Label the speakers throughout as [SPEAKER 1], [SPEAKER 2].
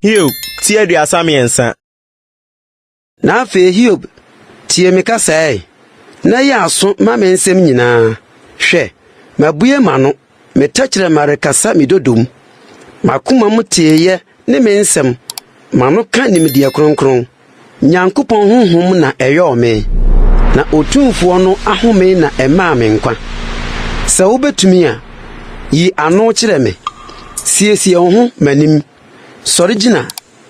[SPEAKER 1] Hiob ti 33.
[SPEAKER 2] Na afei Hiob, tie me kasa ɛ, na yɛ aso ma me nsɛm nyinaa. Hwɛ, mabue m'ano, me tɛkyerɛma rekasa me dodom. M'akoma mu teeyɛ ne me nsɛm, m'ano ka nimdeɛ kronkron. Nyankopɔn honhom na ɛyɔɔ me, na Otumfoɔ no ahome na ɛmaa me nkwa. Sɛ wobɛtumi a, yi ano kyerɛ me, siesie wo ho m'anim. Sɔre gyina!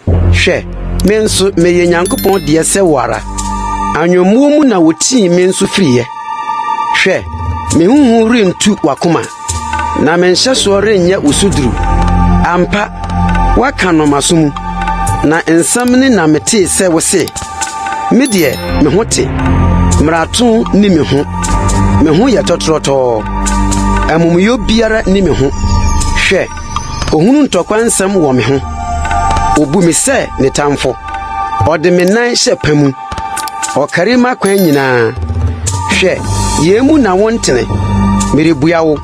[SPEAKER 2] Hwɛ, me nso meyɛ Nyankopɔn deɛ sɛ wo ara. Anwommoɔ mu na wotii me nso firiiɛ. Hwɛ, me ho hu rentu w'akoma, na me nhyɛsoɔ renyɛ wo so duru. Ampa, woaka no m'aso mu, na nsɛm ne na metee sɛ wose, Me deɛ, me ho te, mmarato nni me ho, me ho yɛ tɔtorɔtɔɔ, amumuyɔ biara nni me ho. Hwɛ, Ohunu ntɔkwa nsɛm wɔ me ho. Obu me sɛ ne tamfo. Ɔde me nan hyɛ pa mu. Ɔkari m'akwan nyinaa. Hwɛ, yei mu na wontene. Merebua wo,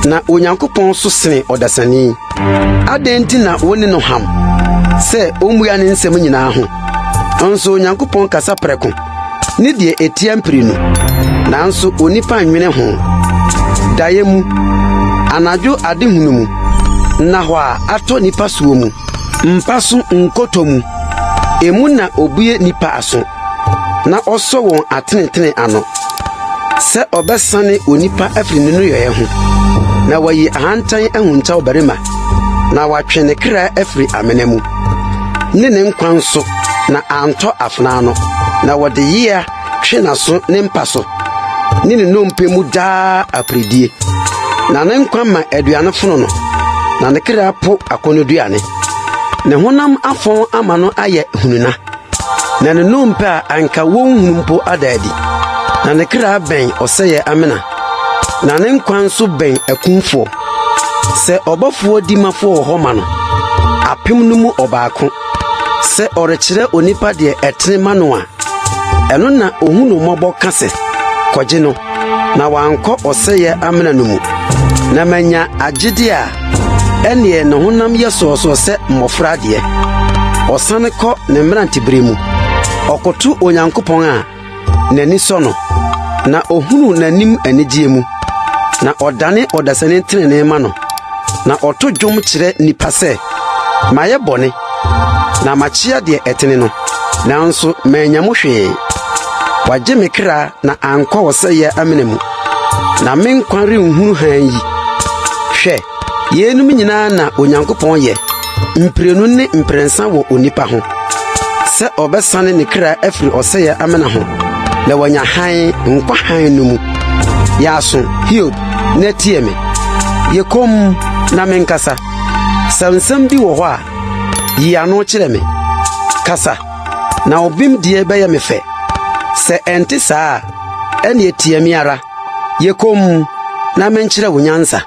[SPEAKER 2] na Onyankopɔn so sene ɔdasani. Adɛn nti na wo ne no ham sɛ ommua ne nsɛm nyinaa ho? Nso Onyankopɔn kasa prɛko. ne deɛ ɛtia mprenu, nanso onipa nnwene ho. Daeɛ mu, anadwo adehunu mu, nnahɔ a atɔ nnipa soɔ mu, mpa so nkotɔ mu, emu na obue nnipa aso, na ɔsɔ wɔn atenetene ano, sɛ ɔbɛsane onipa afiri ne nneyɔeɛ ho, na wayi ahantan ahuntaw barima, na watwe ne kra afiri amena mu, ne ne nkwa nso, na antɔ afena ano, na wɔde yea twe n'aso ne mpa so, ne ne nnompe mu daa aperedie. Na ne nkwa ma aduane fono no, na ne kra po akɔnnɔduane. Ne honam afɔn ama no ayɛ hununa, na ne nnompe a anka wonhunu mpo ada adi. Na ne kra bɛn ɔsɛeɛ amena, na ne nkwa nso bɛn akumfoɔ. Sɛ ɔbɔfoɔ dimafoɔ wɔ hɔ ma no, apem no mu ɔbaako, Sɛ ɔrekyerɛ onipa deɛ ɛtene ma no a, ɛno na ohu no mmɔbɔ ka sɛ, Kɔgye no, na wankɔ ɔsɛeɛ amena no mu, na manya agyede a, ɛnneɛ ne honam yɛ sɔɔsɔɔ sɛ mmɔfra deɛ. Ɔsane kɔ ne mmerantebere mu. Ɔkoto Onyankopɔn a, n'ani sɔ no, na ohunu n'anim anigyeɛ mu, na ɔdane ɔdasani tenenee ma no, na ɔto dwom kyerɛ nnipa sɛ, Mayɛ bɔne, na makyea deɛ ɛtene no, nanso mannya mu hwee. Wagye me kra na ankɔ ɔsɛeɛ amena mu, na me nkwa renhunu hann yi. Hwɛ, Yeinom nyinaa na Onyankopɔn yɛ, mprenu ne mprɛnsa wɔ onipa ho, sɛ ɔbɛsane ne kra afiri ɔsɛeɛ amena ho, na wanya hann, nkwa hann no mu. Yɛ aso, Hiob, na tie me. Yɛ komm, na menkasa. Sɛ nsɛm bi wɔ hɔ a, yi ano kyerɛ me. Kasa, na wo bemdie bɛyɛ me fɛ. Sɛ ɛnte saa a, ɛnneɛ tie me ara. Yɛ komm, na menkyerɛ wo nyansa.